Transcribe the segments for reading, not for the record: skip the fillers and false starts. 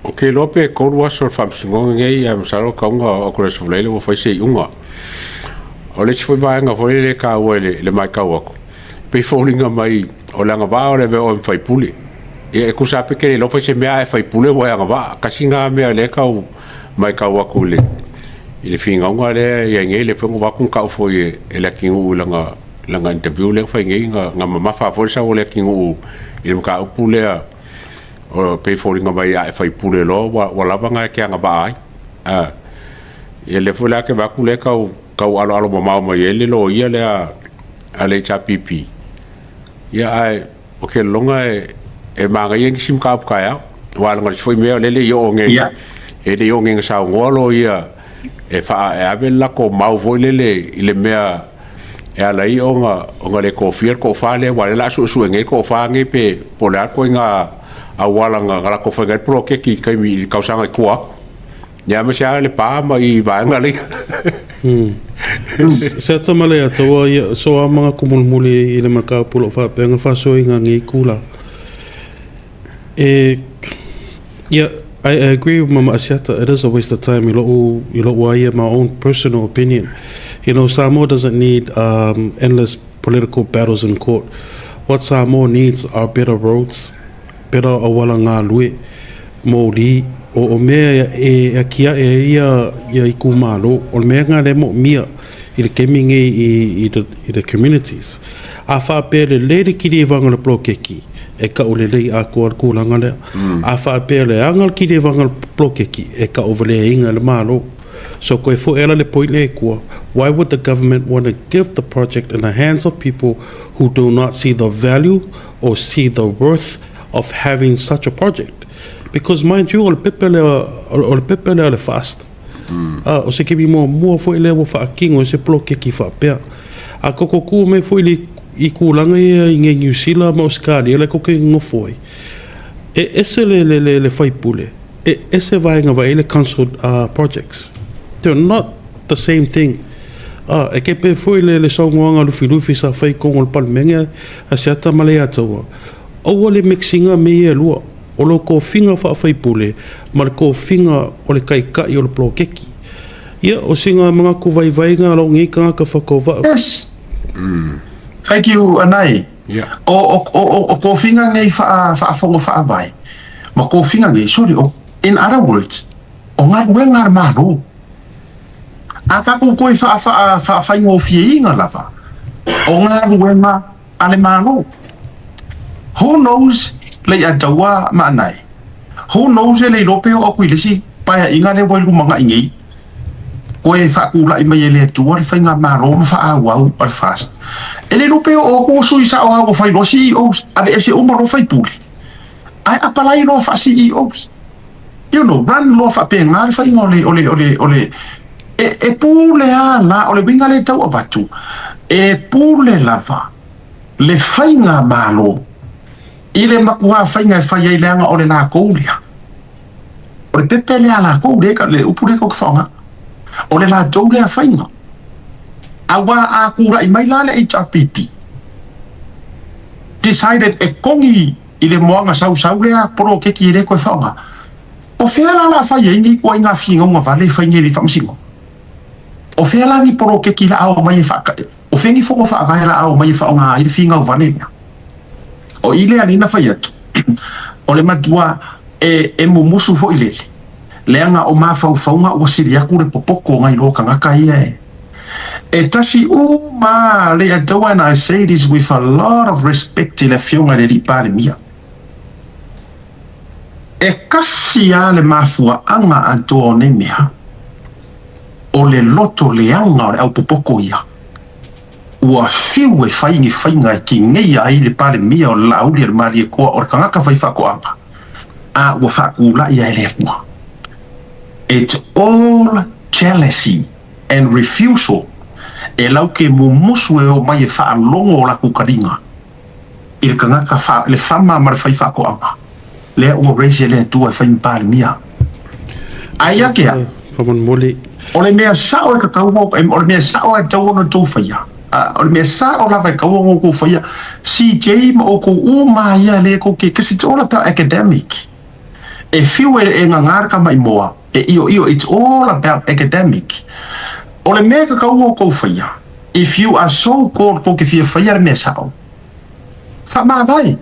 Ou te iloa pe 3 aso o le faamasinoga nei, ae masalo e tatau ona oo atu i le Aso Faraile ua fai se iuga. O le isi foi vaega foi lea e taua i le matau atu, e pei e foliga mai o le agavaa o le avea oe ma faipule. Ia e tusa lava pe te le iloa fai se mea, a e faipule ua e agavaa. Tasi lena mea o lea e tau matau atu i le finauga lea e i ai nei, lea foi na ou vaai atu na tau foi e Leatinuu i lana interview lea na fai nei, na mamafa foi le sau o Leatinuu i le mataupu lea, e pei e foliga mai a e faipule loa ua lava lena e te agavaa ai. Ia lea foi la e te vaai atu lea e tau aloalo mamao mai ai le loia lea a le HRPP, ia ae ou te lagona e manaia nisi mataupu taeao, aua leaga o le isi foi mea o lea e le i oo nei, e le i oo nei ina saunoa loia e ave le latou mau foi lele i le mea e ala ai ona le tofia le toa-fa lea, aua o lea o le a suesue nei le toa-fa nei pe po o le a le ituaiga auala na latou faia ai le poloketi i le taimi i le tausaga i tua atu. Ia aemaise lava Lepa ma i vaega lea. Se ata ma le ata ua ia so a manatu mulimuli i le mataupu o lo o faapea ona faasoaina nei itula. E yeah, I agree with Mama Asiata, it is a waste of time i lou, i lou a ia, my own personal opinion. Samoa doesn't need endless political battles in court. What Samoa needs are better roads, better auala galue, moli, o mea e akiae ai ia, ia itumalo, o le mea lena lea e moomia i le taimi nei i, i the communities. A faapea lelei le kilivaga o le poloketi, e tau lelei atoa le tulaga lea. A faapea leaga le kilivaga o le poloketi, e tau valeaina e le Malo. So koe foi ala le point lea i tua, why would the government want to give the project in the hands of people who do not see the value or see the worth of having such a project? Because mind you, o le pepe lea, o le pepe lea o le FAST. A, o se taimi muamua foi lea ua faatino ai se poloketi faapea. A koko kū mai foi le i tulaga ia i nei Niu Sila ma Ausetalia la e koke nofo ai, e ese le, le, le, le faipule, e ese vaega vaai ai le council projects. They're not the same thing. A, e kepe foi le, le saunoaga Lufilufi sa fai i totonu o le Palemene a Seata ma Leiataua, aua le mix ina mea ia e lua, o lou tofiga faafaipule ma le tofiga o le taitai o le poloketi. Ia, o sina manatu vaivai na lou nei tagata whakauvaa. Yes. Thank you Anai. Yeah. O o o o kofiga nei wha whaafongo whaavae. Ma kofiga nei, sorry, o, in other words, o galuega a le Malo. A tatou toe wha wha whaawhaingofieina lava, o galuega a le Malo. Who knows lei a taua ma Anai. Who knows e le iloa pe oo atu i le isi paeaiga lea ua i lumanai nei, koe faatulai mai e le Atua le faigamalo ma faaauau a le FAST. E le iloa pe oo atu o sui sao lava ua fai loa CEOs, aveese uma loa faipule, ae apalai loa faa-CEOs. You know, run loa faapena le faiga o le, o le, o le, o le, e, e pule lava la, o le uiga lea e tau avatu, e pule lava le faigamalo i le matua faiga e fai ai leaga o le lakou lea. O le pepe lea a lakou, le, le upu lea tou te faaaoga. O le latou lea faiga. Aua a tulai mai la le HRPP, decided e kogi i le moana sausau lea poloketi e le toe faaaoga. O fea la o le a fai ai nei ituaiga finauga vale e fai nei e le Faamasinoga? O fea la ni poloketi la a omai e faaka, o fea ni fono faavae la a omai e faaaoga ai le finau vale lea? O i lea nei na fai atu, o le matua e, e mumusu foi lele, leaga o mafaufauga ua sili atu le popoto nai lo tagata ia e. E tasi uma le Atua and I say this with a lot of respect i le Afioga i le Alii Palemia. E kasi lava le mafuaaga atoa o nei mea, o le loto leaga o le aupopoto ia. Ua fiu e fai ni faiga e kineia ai le Palemia o le Laauli a le Malietoa o le tagata fai faatoaga, a ua faatulai ae le Atua. It's all jealousy and refusal e lau ke mumusu e omai e faalogo o latou taliga i le tagata fa, le fama ma le fai faatoaga lea ua raise e le Atua e fai ma Palemia. Ai a ke a? Faamolemole. O le mea sao e tatau o le mea sao e tatau ona outou faia, o le mea sao lava e tatau ona outou faia, CJ ma outou uma ia lea tou te, because it's all about academic. E fiu e e gagā le tamaimoa e ioio it's all about academic. O le mea e tatau outou faia, if you are so called kou te fia faia le mea sao, faamavae.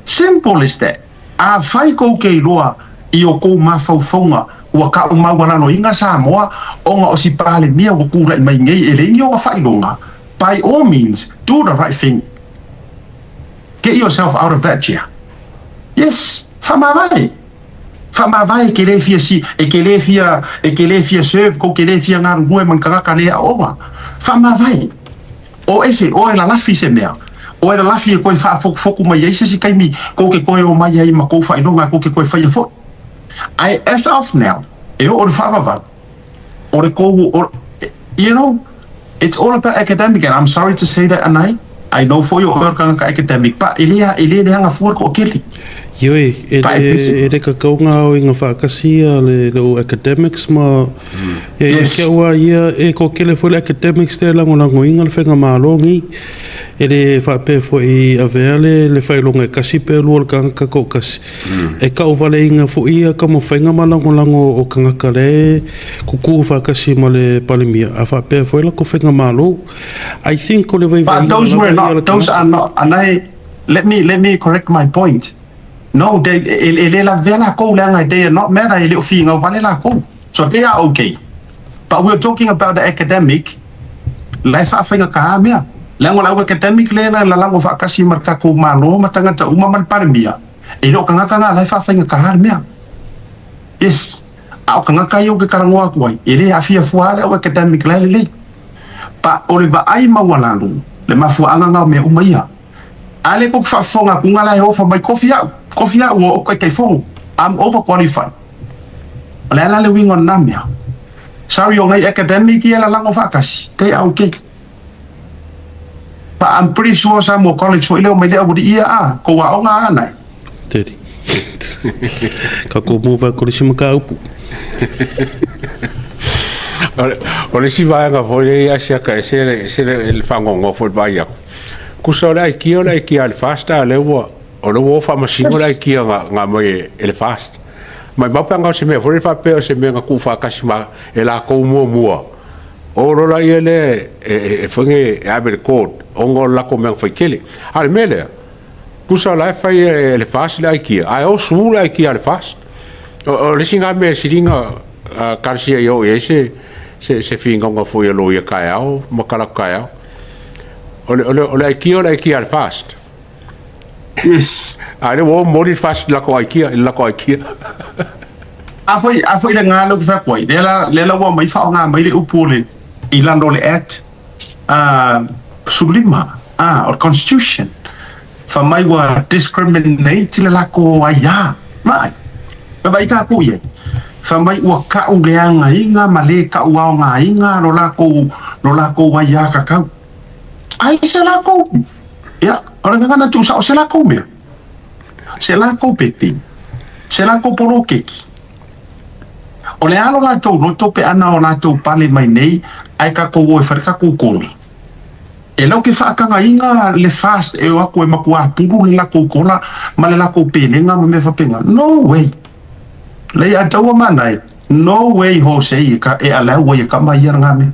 Simple as that. Afai kou te iloa i o kou mafaufauga ua kau maualaloina Samoa ona o si Palemia ua tulai mai nei e leai ni ona faailoga, by all means do the right thing. Get yourself out of that chair. Yes, faamavae. Faamavae e te le fia si, e te le fia, e te le fia serve, kou te le fia galulue ma ni tagata le aoga. Faamavae. O ese, o e lalafi se mea. O e lalafi e koe faafotufotu mai ai se isi taimi kou te toe o mai ai ma kou faailoga kou te toe faia foi. Ae as of now, e oo i le faavavau, o le kou, o, you know, it's all about academic and I'm sorry to say that Anae, I know foi o oe o le tagata academic, but e le, e le leaga fua le toatele. Ioe, e But le, it's, e le kakau ngā ao i ngā whaakasi a le, le o academics ma, ia, ia yes. kia ua ia e ko kele foi le academics te langolangoina le whenga malo ngi, e le whaapea foi i avea le, le whailonga e kasi pe lua le kangaka ko kasi. E kaʻuwaleina foʻi ia taumafaiga ma lagolago o tagata la e kukū faatasi ma le Palemia a faapea foi latou faigamalo. I think o le But vaivaiga those were lava ia o le not, those tagata. are not, Anae, let me, let me correct my point. No, they, e, e le lavea lakou leaga they are not matter, e le o finau vale lakou. So they are okay. But we are talking about the academic, la e faafaigata mea. Leaga o le au academic lea na lalago faatasi ma le tatou Malo ma tagata uma ma le Palemia, E le o tagata na la e faafaigata le mea. Yes. A o tagata ia ou te talanoa atu ai, e le aafia fua le au academic la e lelei. But o le vaai maualalo, le mafuaaga na o mea uma ia. A le kou te faafofoga atu na la e ofa mai, kofi au, kofi au o ou taitaifono. I'm overqualified. O le a la le uiga o lena mea? Sorry o ngai academic ia e lalago faatasi, they are okay. But I'm pretty sure Samoa College foi lea o mai le aualii ia a, kou aoga a nae. Teri. Ka kou move aku le isi mataupu. O le isi vaega foi lea ia siaka e se le se le fagogo foi le vaai atu. Kusa o le aikia o le aikia a le FAST a lea ua o lea ua o faamasino le aikia na na aumai e le FAST. Maimau pe ana o se mea foi lea faapea o se mea na tuufaatasi ma e latou muamua. O lo la ia lea e foi nei e ave i le court ona o le latou mea na fai tele. A o le mea lea, tusa o la e fai e le FAST le aikia, ae o su le aikia a le FAST. O le isi na mea e siliga talosia ia oo i ai se se finauga foi a loia taeao ma talaatu taeao. O le o le aikia o le aikia a le FAST. Yes. A o lea ua o momoli le FAST i le latou aikia, i le latou aikia. A foi, a foi le gā lea ou te fai atu ai, lea la, lea la ua aumai faaaoga mai le upu o le, i lalo o le Act 15, a, o le Constitution, fai mai ua discriminate le latou aia, vaai, vaai tatou i ai, fai mai ua kau leagaina ma le kau aogaina lo latou, lo latou aia tatau. Ai se latou, ia, o le gagana tuusao se latou mea, se latou pepe, se latou poloketi. O le a lo latou loto pe ana o latou pale mai nei ae tatou o e fai le tatou kola. E lau ke faatagaina le fast e o atu e matua pulu le latou kola ma le latou pelega ma mea faapena. No way! Lei a taua manae, no way Jose e ka e allow ai e kama ia nga mea.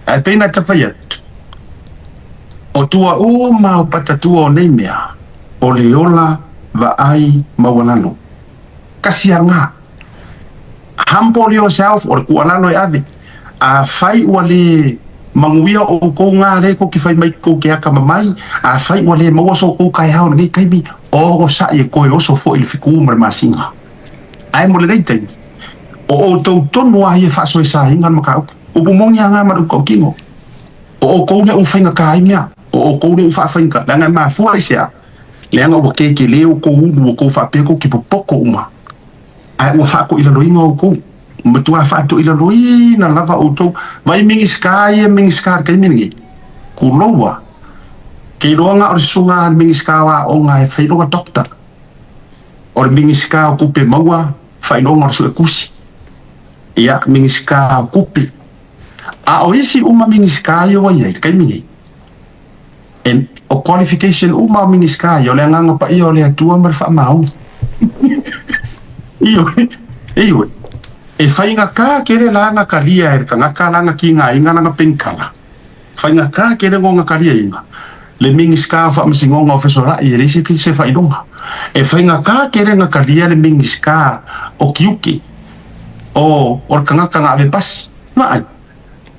Ae pei na ta fai atu, o tua uma o patatua o nei mea, o le ola vaai maualalo. Kasi a nga. Humble yourself, o le kualalo e ave. Afai ua le manuia oukou nga le kou ke fai mai kou ke akamamai, afai ua le maua so kou kaeao i lenei taimi, ogosaʻi e koe oso foʻi le feku ma le masina. Ae mo lenei taimi, o outou tonu a ia e faasoesaina le mataupu. Upu moni a nga ma le upu tautino. O outou lea ua faigata ai mea, o outou lea ua faafaigata, leaga e mafua i se a? Leaga ua kekele outou ulu, ua tou faapea tou te popoto uma, ae ua faatoilaloina outou. Matua faatoilaloina lava outou. Vai Minisita ia Minisita i le taimi lenei, kuloua, ke iloa na o le susuga a le Minisita o Aoga e fai lona doctor, o le Minisita o Tupe Maua faailoga o le Suetusi, ia, Minisita o Tupe. A o isi uma Minisita ia ua i ai i le taimi lenei, and o qualification uma o Minisita ia, o le Agaga Paia o le Atua ma le faamaoni. Ioe, ioe. E faigata tele la ona talia e le tagata lana tigaina lana penikala. Faigata tele ona taliaina le Minisita o Faamasinoga o fesolai e leai se se faailoga. E faigata tele ona talia le Minisita o Tiute o o le tagata na ave pasi. Vaai.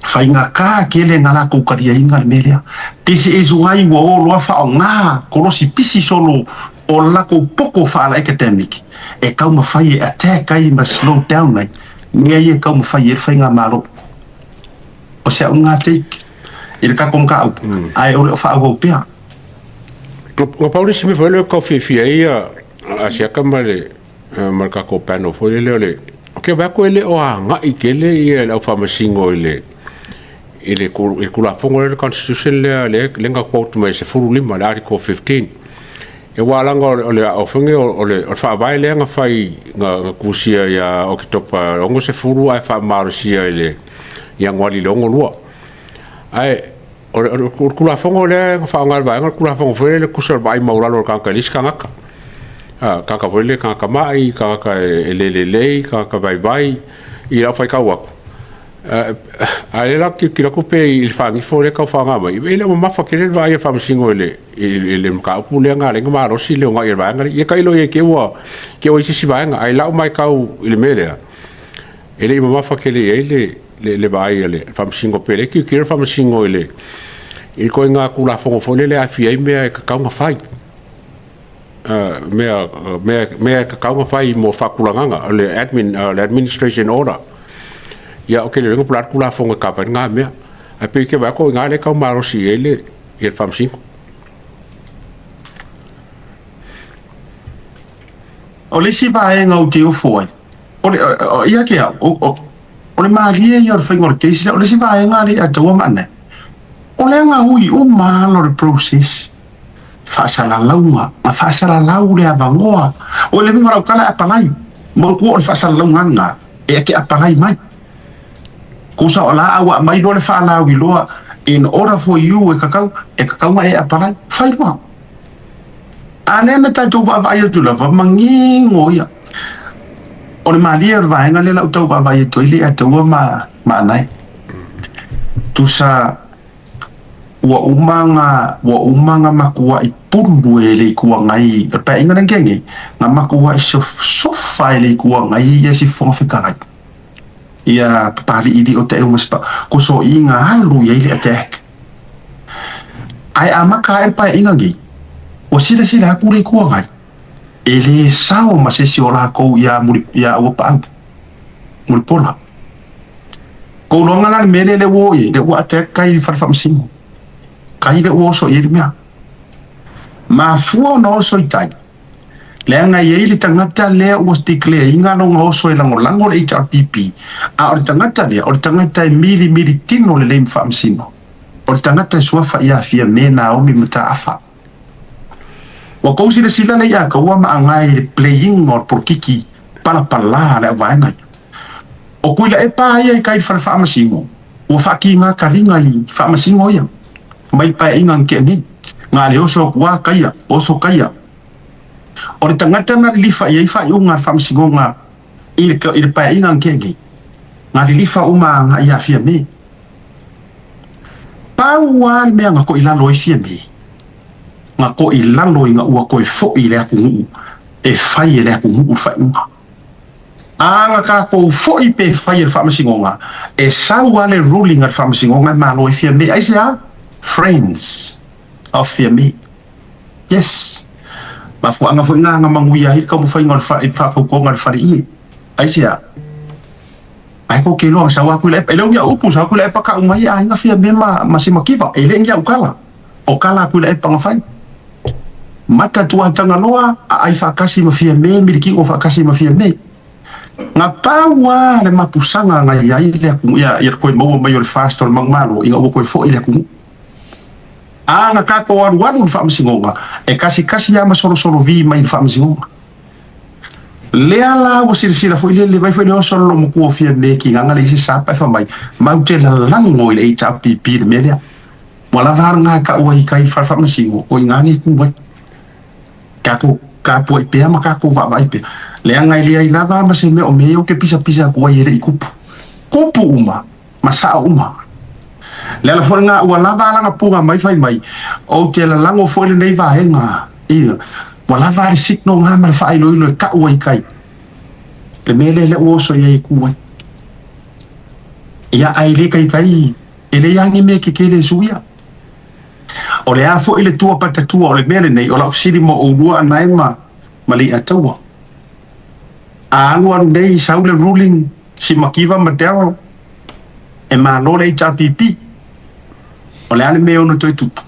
Faigata tele na latou taliaina le mea lea. This is why ua o loa faaaoga kolosi pisi solo o le latou poto faala-academic e taumafai e attack ai ma slow down ai mea ia e taumafai i ai le faigamalo. O si au lena take i le tatou mataupu, ae o le o faaauau pea. Na pau le isi mea foi lea e tau fiafia ai Asiata ma le ma le tatou panel foi lele o le ou te vaai atu e le o agai tele ia le au faamasino i le i le i le Tulafono lea le Constitution lea lea lea na quote mai 15 le Article 15 e aua leaga o le o foi nei o le o le faavae lea na fai na na tusia ia Oketopa 60 ae faamalosia i le Ianuari i le 62 ae o le, o le Tulafono lea na faaaoga e le vaega, o le Tulafono foi lea tusa o le vaai maualalo o le tagata i le isi tagata. A, tagata foi lea, tagata mai, tagata e le lelei, tagata vaivai, i lau faitau atu. A lea la tilotilo atu pe i le faagifo lea e tau faaaoga mai, e le o mamafa tele le vaai a le Faamasino i le, i le mataupu lea na ala ai ona malosi le ogai a le vaega lea. Ia tailo i ai te i ua i ai se isi vaega, ae i lau matau i le mea lea, e le i mamafa tele i ai le, le, le vaai a le Faamasino pe le tilotilo le Faamasino i le i le ituaiga Tulafono foi lele e aafia ai mea e tatau ona fai. Mea, mea, mea e tatau ona fai mo faatulagaga, o le admin, le administration order. Ia, ou te le iloa po o le a le Tulafono e kava ai lena mea. Ae pei ou te vaai atu o i ina lea e tau malosi i ai le, le Faamasino. O le isi vaega ou te ofo ai, o le, ia te au, o, o le malie ia o le faiga o le case lea, o le isi vaega lea ia taua ma anae, o lea na ui uma ala o le process, faasalalauga, na faasalalau le avanoa, o le uiga o lau tala e apalai, manatua o le faasalalauga lena, e te apalai mai. Tusa o la a ua aumai loa le faalauiloa in order for you e tatau, e tatau ona e apalai, fai loa. A lea na tatou vaavaai atu lava, manino ia. O le malie o le vaega lea la ou tau vaavaai atu ai le ataua ma ma anae. Tusa ua uma na ua uma na matuai pulu e le Itu Agai, o le paeaiga lea na tea nei, na matuai sofa e le Itu Agai ia si Fofoga Fetalai. Ia Papali'ili'i o Taeu ma Sipa, tusa o i na alu i ai le attack. Ae amata ae le paeaiga nei, ua silasila atu le Itu Agai, e le sao ma se isi o lakou ia muli ia Auapaau, Mulipola. Kou loga la le mea lea lea ua o i ai, lea ua attack kai i le fale faamasino. Kai lea ua oso i ai le mea. Mafua ona oso i tai, leaga e i ai le tagata lea ua declare ina lona oso e lagolago le HRPP, a o le tagata lea, o le tagata e milimili tino lelei ma faamasino. O le tagata e suafa ia Fiame Naomi Mataafa. Ua tou silasila lea ia taua ma agae i le playing o le polokiki palapala a le auvaega ia. O Tuilaepa ia i tai i le fale faamasino, ua faatiga taliga i faamasino ia mai le paeaiga na tea nei. Na le oso atu a taia, oso taia. O le tagata na lilifa i ai faaiuga a le faamasinoga i le, i le paeaiga na tea nei, na lilifa uma agai ia Fiame. Pau lava le mea na toilalo ai Fiame, na toilalo ina ua toe foi i le atunuu e fai e le atunuu le faaiuga. A na tatou foi pe fai e le Faamasinoga, e sau lava le ruling a le Faamasinoga e malo ai Fiame. Aisea? Friends of Fiame. Yes. Mafuaaga foi na na manuia ai le taumafaiga o le faatautoga i le faleie. Aisea? Ae tou te iloa na sau atu i le epa, e le o ni au upu, sau atu i le epa kau mai e aiga Fiame ma, ma Simakiva, e le ni au tala, o tala atu i le epa na fai. Mata Tuatagaloa, aai faatasi ma Fiame, milikino faatasi ma Fiame. Na pau a le mapusaga na i ai le atunuu, ia, ia le toe maua mai o le FAST o le manumalo, ina ua toe foi le atunuu. A na tatou alualu i le faamasinoga, e kasikasi lava ma solosolovi mai i le faamasinoga. Lea la ua silasila foi le vai foi le oso le loomatua o Fiame ki gaga le isi sapa e fa mai, mau te lalago i le HRPP le mea lea. Ua lava a lena e taua i tai fale faamasino o i ina nei tu ai. Tatou tapuai pea ma tatou vaavaai pea. Leaga e leai lava ma se mea o mea ia ou te pisapisa atu ai e le i tupu. Tupu uma ma sao uma. Le ala foi lena ua lava a lagapuga mai fai mai, ou te lalago foi lenei vaega, ia, ua lava a le signal na ma le faailoilo e tau ai i tai. Le mea lea lea ua oso i ai e tu ai. Ia, ae le taitai, e leai lava ni mea tetele e suia. O le a foi le tua patatua o le mea lenei, o lau fesili mo oulua Anae ma Leiataua. A alu alu nei sau le ruling si Makiva ma Daryl e malo le HRPP. O le a le mea e ono toe tupu?